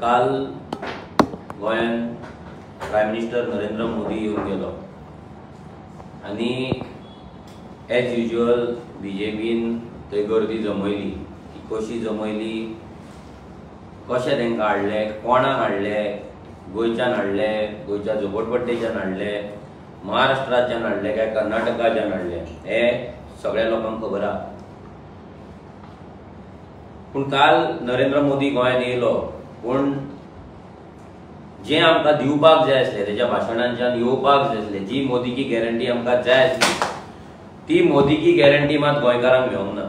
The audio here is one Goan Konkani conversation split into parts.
काल गोंयान प्रायम मिनिस्टर नरेंद्र मोदी येवन गेलो आनी एज युज्युअल बीजेपीन थंय गर्दी जमयली. ती कशी जमयली, कशें तांकां हाडले, कोणाक हाडले, गोंयच्यान हाडले, गोंयच्या झोपडपट्टेच्यान हाडले, महाराष्ट्राच्यान हाडले काय कर्नाटकाच्यान हाडले हें सगळ्या लोकांक खबर आसा. पूण काल नरेंद्र मोदी गोंयांत येयलो, पूण जें आमकां दिवपाक जाय आसलें, तेज्या भाशणांच्यान येवपाक जाय आसलें, जी मोदी की गॅरंटी आमकां जाय आसली ती मोदी की गॅरंटी मात गोंयकारांक मेळोंक ना.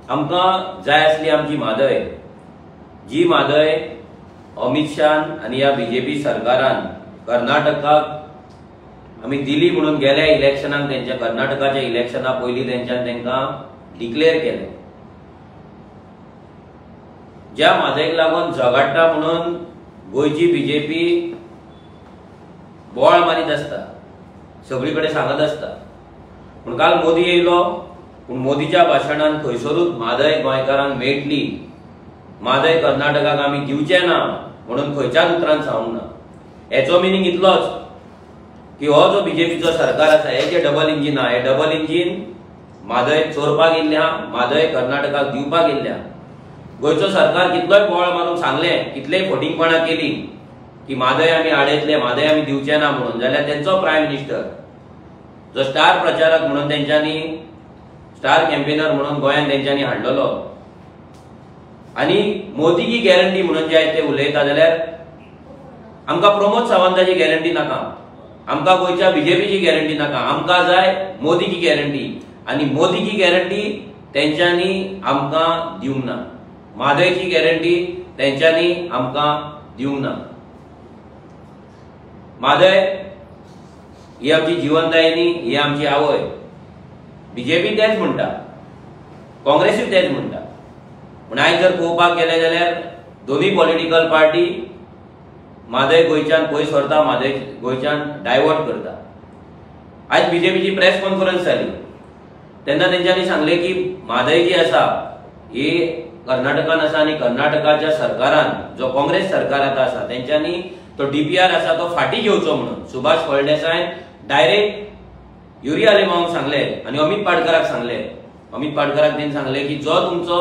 आमकां जाय आसली आमची म्हादय, जी म्हादय अमित शान आनी ह्या बीजेपी सरकारान कर्नाटकाक आमी दिली म्हणून गेल्या इलेक्शनाक तेंच्या कर्नाटकाच्या इलेक्शना पयलीं तेंच्यान तांकां डिक्लेअर केलें. ज्या म्हादयक लागून झगडटा म्हणून गोंयची बीजेपी बोळ मारीत आसता, सगळी कडेन सांगत आसता. पूण काल मोदी येयलो, पूण मोदीच्या भाशणान खंयसरूच म्हादय गोंयकारांक मेळटली, म्हादय कर्नाटकाक आमी दिवचे ना म्हणून खंयच्याच उतरान सांगूंक ना. हेचो मिनींग इतलोच की हो जो बीजेपीचो सरकार आसा, हे जे डबल इंजीन आहा, हे डबल इंजीन म्हादय चोरपाक येयल्ले आहा, म्हादय कर्नाटकाक दिवपाक येयल्ले आहा. गोंयचो सरकार कितलोय बोळ मारून सांगलें, कितलेय फटींगपणां केली की म्हादय आमी आडयतले, म्हादय आमी दिवचे ना म्हणून, जाल्यार तेंचो प्रायम मिनिस्टर जो स्टार प्रचारक म्हणून तेंच्यांनी, स्टार कॅम्पेनर म्हणून गोंयांत तेंच्यांनी हाडलेलो आनी मोदी की गॅरंटी म्हणून जे ते उलयता, जाल्यार आमकां प्रमोद सावंताची गॅरंटी नाका, आमकां गोंयच्या बीजेपीची गॅरंटी नाका, आमकां जाय मोदी की गॅरंटी. आनी मोदी की गॅरंटी तेंच्यांनी आमकां दिवंक ना, म्हादयची गॅरंटी तेंच्यांनी आमकां दिवंक ना. म्हादय ही आमची जिवनदायिनी, ही आमची आवय. बीजेपी तेच म्हणटा, काँग्रेसूय तेच म्हणटा. पूण आयज जर पळोवपाक गेले जाल्यार दोनूय पॉलिटिकल पार्टी म्हादय गोंयच्यान पयस व्हरता, म्हादय गोंयच्यान डायवर्ट करता. आयज बीजेपीची प्रेस कॉन्फरन्स जाली तेन्ना तेंच्यांनी सांगलें की म्हादय जी आसा ही कर्नाटकान आसा आनी कर्नाटकाच्या सरकारान, जो काँग्रेस सरकार आतां आसा, तेंच्यांनी तो डीपीआर आसा तो फाटीं घेवचो म्हणून सुभाष फळदेसायन डायरेक्ट युरी आलेमांवाक सांगलें आनी अमित पाटकराक सांगलें. अमित पाटकराक तेणी सांगलें की जो तुमचो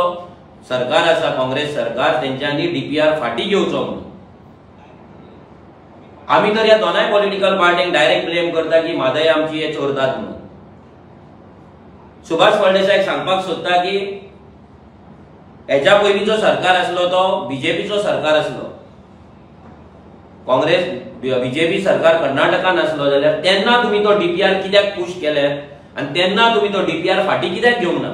सरकार आसा काँग्रेस सरकार, तेंच्यांनी डीपीआर फाटीं घेवचो म्हणून. आमी तर ह्या दोनाय पॉलिटिकल पार्टींक डायरेक्ट ब्लेम करता की म्हादय आमची हे चोरतात म्हणून. सुभाष फळदेसायक सांगपाक सोदता की हेच्या पयलींचो सरकार आसलो तो बीजेपीचो सरकार आसलो, काँग्रेस बीजेपी सरकार कर्नाटकान आसलो, जाल्यार तेन्ना तुमी तो डीपीआर कित्याक पुश केले आनी तेन्ना तुमी तो डीपीआर फाटीं कित्याक घेवंक ना?